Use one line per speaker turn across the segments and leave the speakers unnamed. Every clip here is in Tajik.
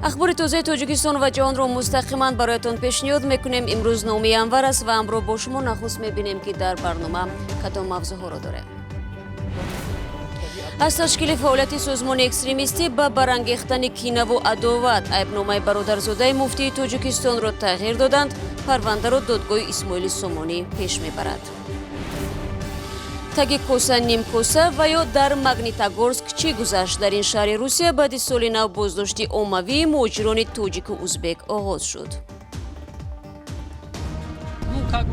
Ахбори тозаи Тоҷикистон ва ҷаҳонро мустақиман бароятон пешниҳод мекунем. Имрӯз 9 январ аст ва ҳамроҳ бо шумо нахуст мебинем, ки дар барнома кадом мавзӯъҳоро дорем. Аз ташкили фаъолияти созмони экстремистӣ ба барангехтани кинаву адоват айбномаи бародарзодаи муфтии Тоҷикистонро тағйир доданд. Парвандаро додгоҳи Исмоили Сомонӣ пеш мебарад. Таги коса нимкоса ва ё дар Магнитогорск чӣ гузашт? Дар ин шаҳри Русия баъди соли нав боздошти оммавии муҳоҷирони тоҷику узбек оғоз шуд.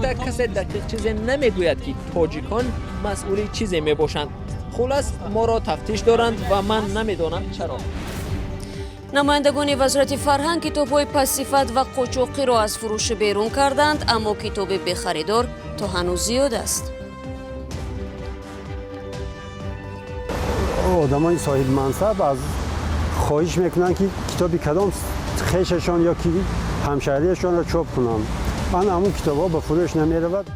Дар касе дақиқ чизе намегӯяд, ки тоҷикон масъули чизе мебошанд. Хулас, моро тафтиш доранд ва ман намедонам чаро.
Намояндагони Вазорати фарҳанг китобҳои пастсифат ва қочоқиро аз фурӯш берун карданд, аммо китоби бехаридор то ҳанӯз зиёд аст.
Одамони соҳибмансаб аз хоҳиш мекунанд, ки китоби кадом хешашон ё ки ҳамшаҳрияшонро чоп кунанд. Ан ҳамун китобҳо ба фурӯш намеравад.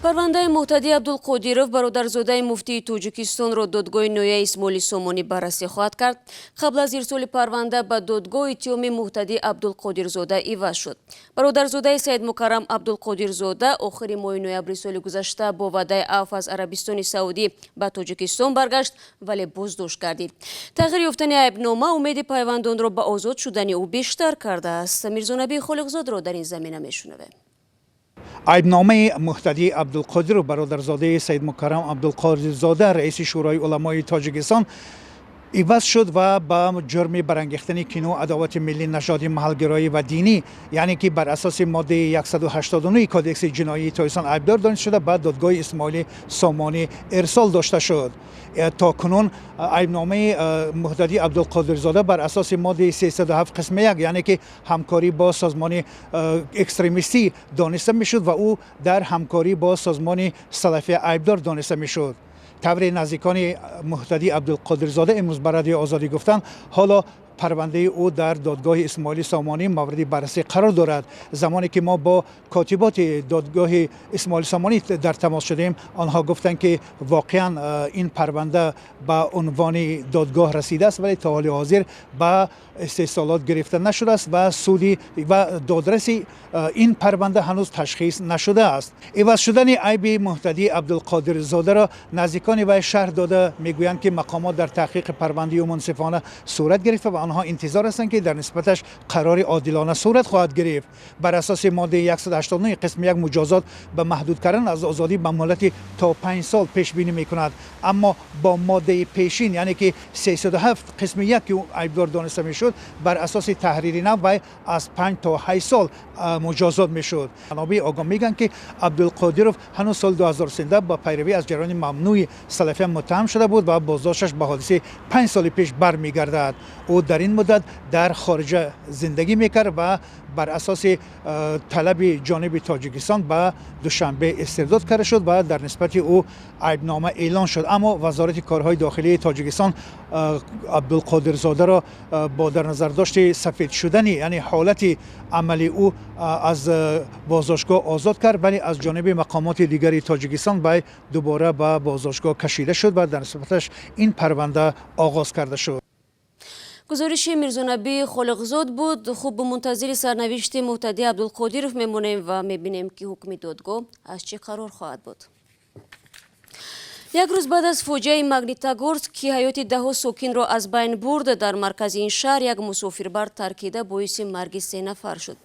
Парвандаи Муҳтадӣ Абдулқодиров, бародарзодаи муфтии Тоҷикистонро, додгоҳи ноҳияи Исмоили Сомонӣ баррасӣ хоҳад кард. Қабл аз ирсоли парванда ба додгоҳ иттиҳоми Муҳтадӣ Абдулқодирзода иваз шуд. Бародарзодаи Саидмукаррам Абдулқодирзода охири моҳи ноябри соли гузашта бо ваъдаи афв аз Арабистони Саудӣ ба Тоҷикистон баргашт, вале боздошт гардид. Тағйир ёфтани айбнома умеди пайвандонро ба озод шудани ӯ бештар кардааст. Мирзонаби Холиқзодро дар ин замина мешунавем.
Айбномаи Муҳтадӣ Абдулқодиров, бародарзодаи Саидмукаррам Абдулқодирзода, раиси Шӯрои уламои Тоҷикистон, иваз шуд ва ба ҷурми барангехтани кину адовати миллӣ, нажодӣ, маҳалгароӣ ва динӣ, яъне ки бар асоси моддаи 189 Кодекси ҷиноии Тоҷикистон айбдор дониста шуда, ба додгоҳи Исмоили Сомонӣ ирсол дошта шуд. То кунун айбномаи Муҳтадӣ Абдулқодирзода бар асоси моддаи 307 қисми 1, яъне ки ҳамкорӣ бо созмони экстремистӣ дониста мешуд ва ӯ дар ҳамкорӣ бо созмони Салафия айбдор дониста мешуд. Тавре наздикони Муҳтадӣ Абдулқодирзода имрӯз ба Радиои Озодӣ гуфтанд, ҳоло парвандаи ӯ дар додгоҳи Исмоили Сомонӣ мавриди баррасӣ қарор дорад. Замоне ки мо бо котиботи додгоҳи Исмоили Сомонӣ дар тамос шудем, онҳо гуфтанд, ки воқеан ин парванда ба унвони додгоҳ расидааст, вале то ҳоли ҳозир ба истеҳсолот гирифта нашудааст ва суди ва додраси ин парванда ҳанӯз ташхис нашудааст. Иваз шудани айби Муҳтадӣ Абдулқодирзодаро наздикони вай шарҳ дода мегӯянд, ки мақомот дар таҳқиқи парвандаи ӯ мунсифона сурат гирифта ва онҳо интизор ҳастанд, ки дар нисбаташ қарори одилона сурат хоҳад гирифт. Бар асоси моддаи 189 қисми 1 муҷозот ба маҳдуд кардан аз озодӣ ба муҳлати то 5 сол пешбинӣ мекунад, аммо бо моддаи пешин, яъне ки 307 қисми 1, ки ӯ айбдор дониста мешуд, бар асоси таҳрири нав вай аз 5 то 8 сол муҷозот мешуд. Манобеи огоҳ мегӯянд, ки Абдулқодиров ҳанӯз соли 2013 ба пайравӣ аз ҷараёни мамнӯи Салафия муттаҳам шуда буд ва боздошташ ба ҳодисаи 5 соли пеш бармегардад. Ӯ дар ин муддат дар хориҷа зиндагӣ мекард ва бар асоси талаби ҷониби Тоҷикистон ба Душанбе истирдод карда шуд ва дар нисбати ӯ айбнома эълон шуд. Аммо Вазорати корҳои дохилии Тоҷикистон Абдулқодирзодаро бо дар назардошти сафед шудани, яъне ҳолати амали ӯ, аз боздоштгоҳ озод кард, вале аз ҷониби мақомоти дигари Тоҷикистон вай дубора ба боздоштгоҳ кашида шуд ва дар нисбаташ ин парванда оғоз карда шуд.
Гузориши Мирзонаби Холиқзод буд. Хуб, мунтазири сарнавишти Муҳтадӣ Абдулқодиров мемонем ва мебинем, ки ҳукми додгоҳ аз чӣ қарор хоҳад буд. Як рӯз баъд аз фоҷиаи Магнитогорск, ки ҳаёти даҳҳо сокинро аз байн бурд, дар маркази ин шаҳр як мусофирбар таркида боиси марги се нафар шуд.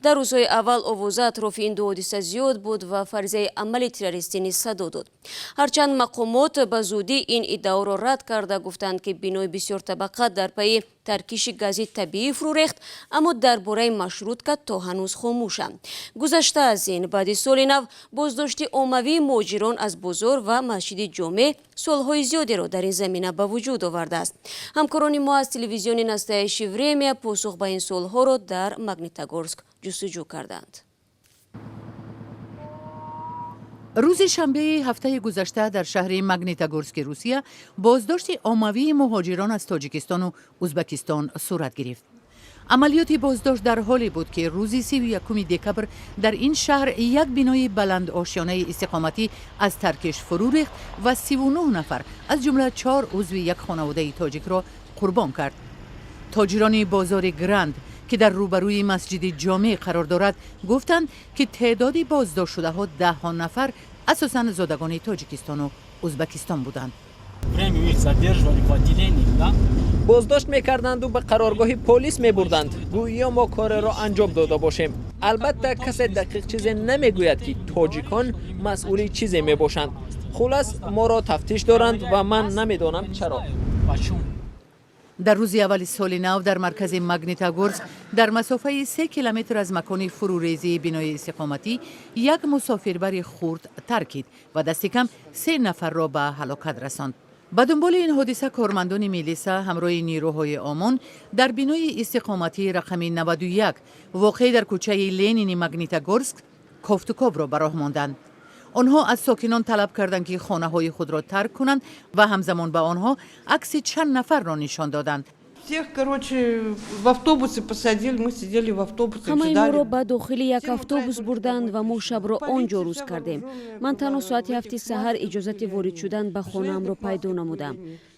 Дар рӯзҳои аввал овоза атрофи ин ду ҳодиса зиёд буд ва фарзияи амали террористӣ низ садо дод. Ҳарчанд мақомот ба зудӣ ин иддаоро рад карда, гуфтанд, ки бинои бисёртабақа дар пайи таркиши гази табиӣ фурӯ рехт, аммо дар бораи маршрутка то ҳанӯз хомӯшанд. Гузашта аз ин, баъди соли нав боздошти оммавии муҳоҷирон аз бозор ва масҷиди ҷомеъ суолҳои зиёдеро дар ин замина ба вуҷуд овардааст. Ҳамкорони мо аз телевизиони «Настоящее время» посух ба ин суолҳоро дар Магнитогорск ҷустуҷӯ карданд.
Рӯзи шанбеи ҳафтаи гузашта дар шаҳри Магнитогорски Русия боздошти оммавии муҳоҷирон аз Тоҷикистону Узбакистон сурат гирифт. Амалиёти боздошт дар ҳоле буд, ки рӯзи 31 декабр дар ин шаҳр як бинои баландошёнаи истиқоматӣ аз таркиш фурӯ рехт ва 39 нафар, аз ҷумла чор узви як хонаводаи тоҷикро қурбон кард. Тоҷирони бозори Гранд, ки дар рӯбарӯи масҷиди ҷомеъ қарор дорад, гуфтанд, ки теъдоди боздоштшудаҳо даҳҳо нафар, асосан зодагони Тоҷикистону Ӯзбекистон буданд.
Время их задерживали в отделении, да?
Боздошт мекарданду ба қароргоҳи полис мебурданд, гӯё мо кореро анҷом дода бошем. Албатта, касе дақиқ чизе намегӯяд, ки тоҷикон масъули чизе мебошанд. Хулас, моро тафтиш доранд ва ман намедонам чаро.
Почему?
Дар рӯзи аввали соли нав дар маркази Магнитогорск, дар масофаи 3 километр аз макони фурӯрезии бинои истиқоматӣ, як мусофирбари хурд таркид ва дасти кам се нафарро ба ҳалокат расонд. Ба дунболи ин ҳодиса кормандони милиса ҳамроҳи нерӯҳои ОМОН дар бинои истиқоматии рақами 91, воқеъ дар кӯчаи Ленини Магнитогорск, кофтукобро ба роҳ монданд. Онҳо аз сокинон талаб карданд, ки хонаҳои худро тарк кунанд, ва ҳамзамон ба онҳо акси чанд нафарро нишон доданд.
Всех, короче, в автобусы посадили, мы сидели в автобусе,
Ҳамаи
ждали.
моро ба дохили як автобус бурданд ва мо шабро он ҷо рӯз кардем. Ман танҳо соати 7-и саҳар иҷозати ворид шудан ба хонаамро пайдо намудам.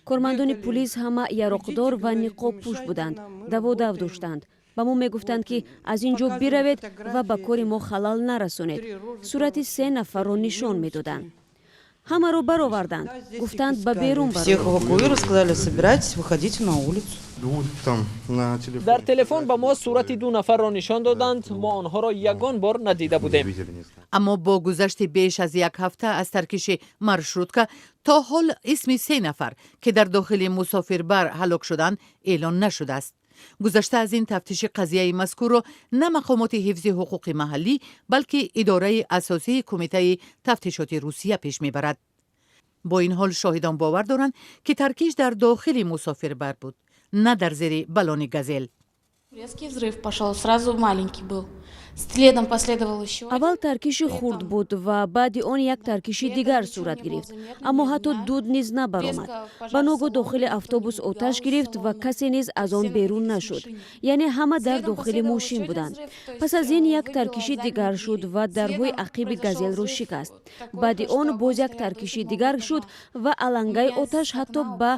Кормандони пулис ҳама яроқдор ва ниқобпӯш буданд, даводав доштанд. Ба мо мегуфтанд, ки аз ин ҷо биравед ва ба кори мо халал нарасонед. Сурати се нафарро нишон медоданд. Ҳамаро бароварданд, гуфтанд, ба берун
Всех
бароед.
эвакуировали, сказали: собирайтесь, выходите на улицу.
Там на телефоне.
Дар телефон ба мо сурати ду нафарро нишон доданд. Мо онҳоро ягон бор надида будем.
Видели, не знаю.
Аммо бо гузашти беш аз як ҳафта аз таркиши маршрутка то ҳол исми се нафар, ки дар дохили мусофирбар ҳалок шуданд, эълон нашудааст. Гузашта аз ин, тафтиши қазияи мазкурро на мақомоти ҳифзи ҳуқуқи маҳаллӣ, балки идораи асосии Кумитаи тафтишоти Русия пеш мебарад. Бо ин ҳол, шоҳидон бовар доранд, ки таркиш дар дохили мусофирбар буд, на дар зери балони Газел.
Резкий взрыв пошел, сразу маленький был. Следом последовал еще.
Аввал таркиши хурд буд ва баъди он як таркиши дигар сурат гирифт, аммо ҳатто дуд низ набаромад. Ба ногоҳ дохили автобус оташ гирифт ва касе низ аз он берун нашуд, яъне ҳама дар дохили мошин буданд. Пас аз ин як таркиши дигар шуд ва дарҳои ақиби Газелро шикаст. Баъди он боз як таркиши дигар шуд ва алангаи оташ ҳатто ба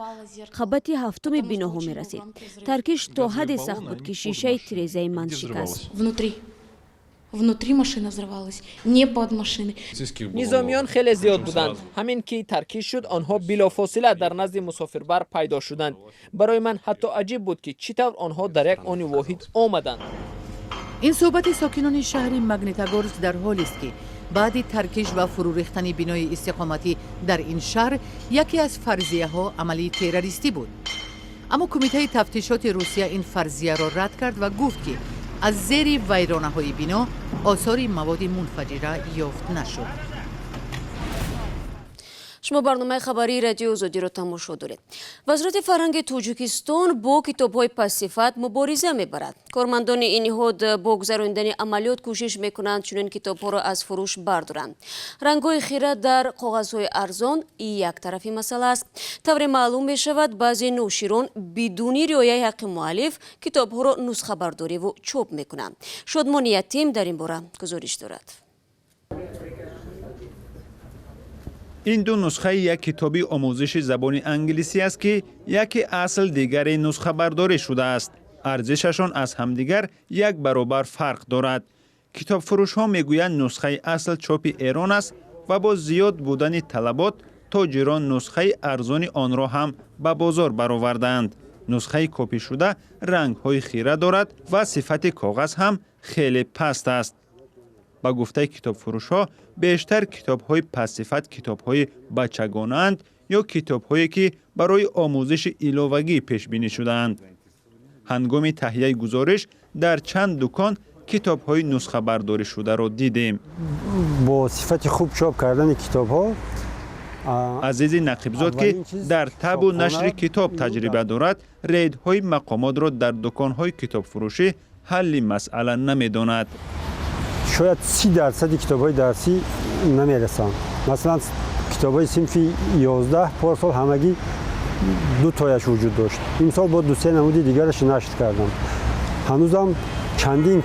қабати ҳафтуми биноҳо мерасид. Таркиш то ҳадде сахт буд, ки шишаи тирезаи ман шикаст.
Внутри. Внутри машина взрывалась, не под машиной.
Низомиён хеле зиёд буданд. Ҳамин ки таркиш шуд, онҳо билофосила дар назди мусофирбар пайдо шуданд. Барои ман ҳатто аҷиб буд, ки чӣ тавр онҳо дар як они воҳид омаданд.
Ин суҳбати сокинони шаҳри Магнитогорск дар ҳолест, ки баъди таркиш ва фурӯрехтани бинои истиқоматӣ дар ин шаҳр яке аз фарзияҳо амали террористӣ буд. Аммо Кумитаи тафтишоти Русия ин фарзияро рад кард ва гуфт, ки аз зери вайронаҳои бино осори маводи мунфаҷира ёфт нашуд.
Шумо барномаи хабарии Радиои Озодиро тамошо доред. Вазорати фарҳанги Тоҷикистон бо китобҳои пастсифат мубориза мебарад. Кормандони ин ниҳод бо гузаронидани амалиёт кӯшиш мекунанд, чунин китобҳоро аз фурӯш бардоранд. Рангҳои хира дар коғазҳои арзон як тарафи масъала аст. Тавре маълум мешавад, баъзе ноширон бидуни риояи ҳаққи муаллиф китобҳоро нусхабардориву чоп мекунанд. Шодмони Ятим дар ин бора гузориш дорад.
Ин ду нусхаи як китоби омӯзиши забони англисӣ аст, ки яке асл, дигаре нусхабардорӣ шудааст. Арзишашон аз ҳамдигар як баробар фарқ дорад. Китобфурӯшҳо мегӯянд, нусхаи асл чопи Эрон аст ва бо зиёд будани талабот тоҷирон нусхаи арзони онро ҳам ба бозор баровардаанд. Нусхаи копишуда рангҳои хира дорад ва сифати коғаз ҳам хеле паст аст. Ба гуфтаи китобфурӯшҳо, бештар китобҳои пастсифат китобҳои бачагонаанд ё китобҳое, ки барои омӯзиши иловагӣ пешбинӣ шудаанд. Ҳангоми таҳияи гузориш дар чанд дукон китобҳои нусхабардоришударо дидем.
Бо сифати хуб чоп кардани китобҳо.
Азизи Нақибзод, ки дар табъу нашри китоб таҷриба дорад, рейдҳои мақомотро дар дуконҳои китобфурӯшӣ ҳалли масъала намедонад.
Шояд 30 дарсади китобҳои дарсӣ намерасанд. Масалан, китобҳои синфи 11 порсол ҳамагӣ ду тояш вуҷуд дошт, имсол бо дусе намуди дигараш нашр кардам. Ҳанӯзам чандин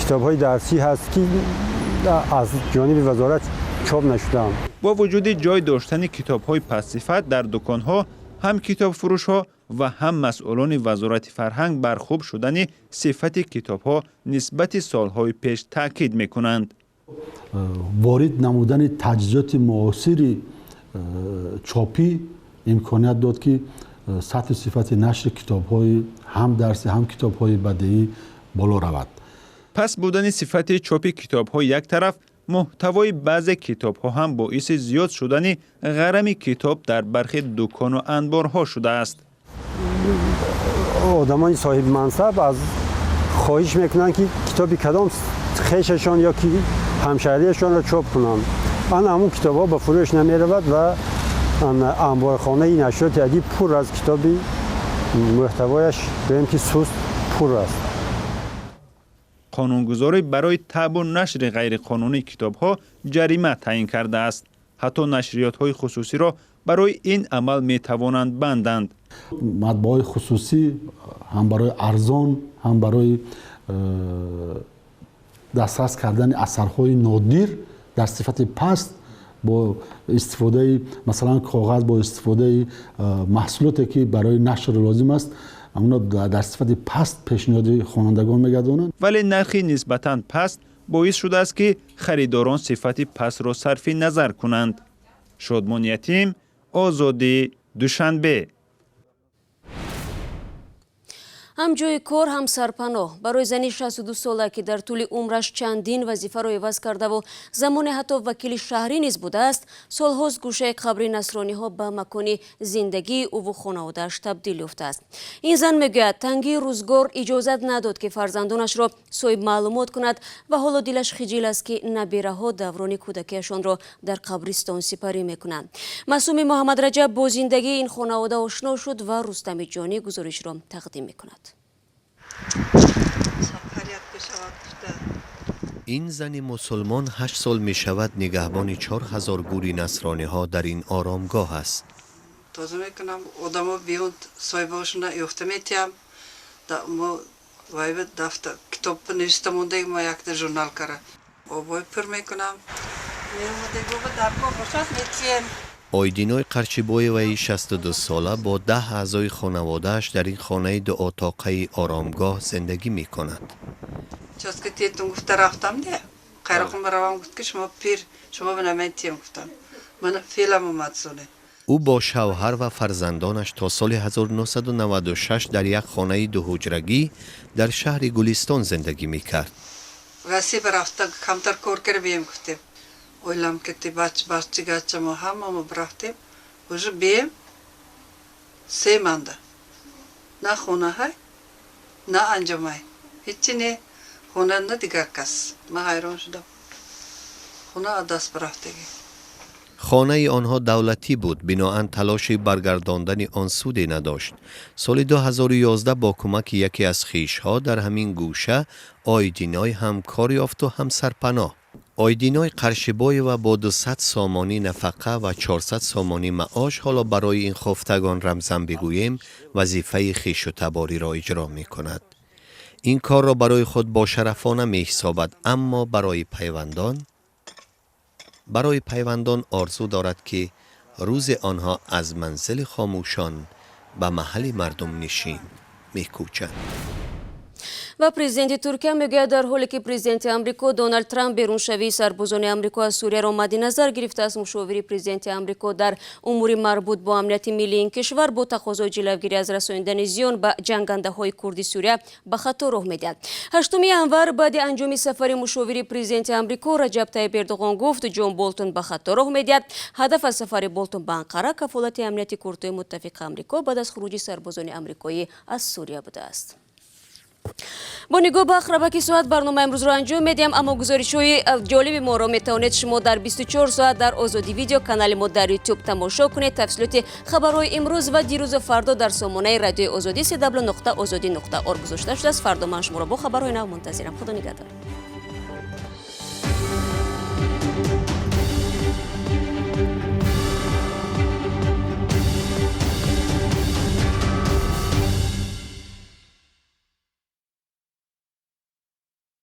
китобҳои дарсӣ ҳаст, ки аз ҷониби вазорат чоп нашудаанд.
Бо вуҷуди ҷой доштани китобҳои пастсифат дар дуконҳо, ҳам китобфурӯшҳо, Ва ҳам масъулони Вазорати фарҳанг бар хуб шудани сифати китобҳо нисбати солҳои пеш таъкид мекунанд.
Ворид намудани таҷҳизоти муосири чопӣ имконият дод, ки сатҳу сифати нашри китобҳои ҳам дарсӣ, ҳам китобҳои бадеӣ боло равад.
Паст будани сифати чопи китобҳо як тараф, муҳтавои баъзе китобҳо ҳам боиси зиёд шудани ғарами китоб дар бархи дукону анборҳо шудааст.
Одамони соҳибмансаб аз хоҳиш мекунанд, ки китоби кадом хешашон ё ки ҳамшаҳрияшонро чоп кунанд. Ана ҳамун китобҳо ба фурӯш намеравад ва анборхонаи нашриёти Адиб пур аз китоби муҳтавояш, гӯем ки, суст пур аст.
Қонунгузорӣ барои табъу нашри ғайриқонунии китобҳо ҷарима таъин кардааст. Ҳатто нашриётҳои хусусиро барои ин амал метавонанд банданд.
Матбааҳои хусусӣ ҳам барои арзон, ҳам барои дастрас кардани асарҳои нодир дар сифати паст, бо истифодаи, масалан, коғаз, бо истифодаи маҳсулоте, ки барои нашр лозим аст, онро дар сифати паст пешниҳоди хонандагон мегардонанд.
Вале нархи нисбатан паст боис шудааст, ки харидорон сифати пастро сарфи назар кунанд. Шодмон Ятим, Озодӣ, Душанбе.
Ҳам ҷои кор, ҳам сарпаноҳ барои зани 62 сола, ки дар тӯли умраш чандин вазифаро иваз кардаву замоне ҳатто вакили шаҳрӣ низ будааст, солҳост гӯшаи қабри насрониҳо ба макони зиндагии ӯву хонаводааш табдил ёфтааст. Ин зан мегӯяд, тангии рӯзгор иҷозат надод, ки фарзандонашро соҳибмаълумот кунад ва ҳоло дилаш хиҷил аст, ки набираҳо даврони кӯдакиашонро дар қабристон сипарӣ мекунанд. Маъсуми Муҳаммадраҷаб бо зиндагии ин хонавода ошно шуд ва Рустами Ҷонӣ гузоришро тақдим мекунад.
Ин зани мусулмон 8 сол мешавад, нигаҳбони 4000 гури насрониҳо дар ин оромгоҳ аст.
Тоза мекунам, одамо биёнд, соҳибошона ёфта метиҳам. Мо вайба дафта китоб нависта мондаги, мо якта журнал кара обой пур мекунам. Меомадагоба даркор бошад, метиҳем.
Ойдиной Қарчибоеваи 62 сола бо 10 аъзои хонаводааш дар ин хонаи дуотоқаи оромгоҳ зиндагӣ мекунад.
Чоска тетун гуфта рафтам, де Қайроқум равам, гуфт, ки шумо пир, шумо наметиҳем, гуфтам. Мана феълам омад соне.
Ӯ бо шавҳар ва фарзандонаш то соли 1996 дар як хонаи дуҳуҷрагӣ дар шаҳри Гулистон зиндагӣ мекард.
Россия рафта, камтар кор кара бием, гуфтем. Ойлам кети бач бачи гачамо ҳамамо рафтем. Уже бием, се манда. На хонаҳай, на анҷомай. Ҳичи не, хона на дигар кас. Ман ҳайрон шудам. Хона аз даст рафтагӣ.
Хонаи онҳо давлатӣ буд, биноан талоши баргардондани он суде надошт. Соли 2011 бо кӯмаки яке аз хишҳо дар ҳамин гӯша Ойдиной ҳам кор ёфту ҳам сарпаноҳ. Ойдиной Қаршибоева бо 200 сомонӣ нафақа ва 400 сомонӣ маош ҳоло барои ин хуфтагон рамзан бигӯем вазифаи хишу табориро иҷро мекунад. Ин корро барои худ бошарафона меҳисобад, аммо барои пайвандон орзу дорад, ки рӯзе онҳо аз манзили хомӯшон ба маҳалли мардумнишин мекӯчанд.
Ва президенти Туркия мегӯяд, дар ҳоле ки президенти Амрико Доналд Трамп беруншавии сарбозони Амрико аз Сурияро мадди назар гирифтааст, мушовири президенти Амрико дар умури марбут бо амнияти миллии ин кишвар бо тақозои ҷилавгирӣ аз расонидани зиён ба ҷангандаҳои курди Сурия ба хато роҳ медиҳад. 8 январ баъди анҷоми сафари мушовири президенти Амрико Раҷаб Тайиб Эрдоғон гуфт, Ҷон Болтон ба хато роҳ медиҳад. Ҳадаф аз сафари Болтон ба Анқара кафолати амнияти курдҳои муттафиқи Амрико баъд аз хуруҷи сарбозони амрикоӣ аз Сурия будааст. Бо нигоҳ ба ақрабаки соат барномаи имрӯзро анҷом медиҳам, аммо гузоришҳои ҷолиби моро метавонед шумо дар 24 соат дар Озодӣ Видео, канали мо дар Ютуб, тамошо кунед. Тафсилоти хабарҳои имрӯз ва дирӯзу фардо дар сомонаи Радиои Озодӣ cw.ozodi.org гузошта шудааст. Фардо ман шуморо бо хабарҳои нав мунтазирам. Худо нигаҳдор.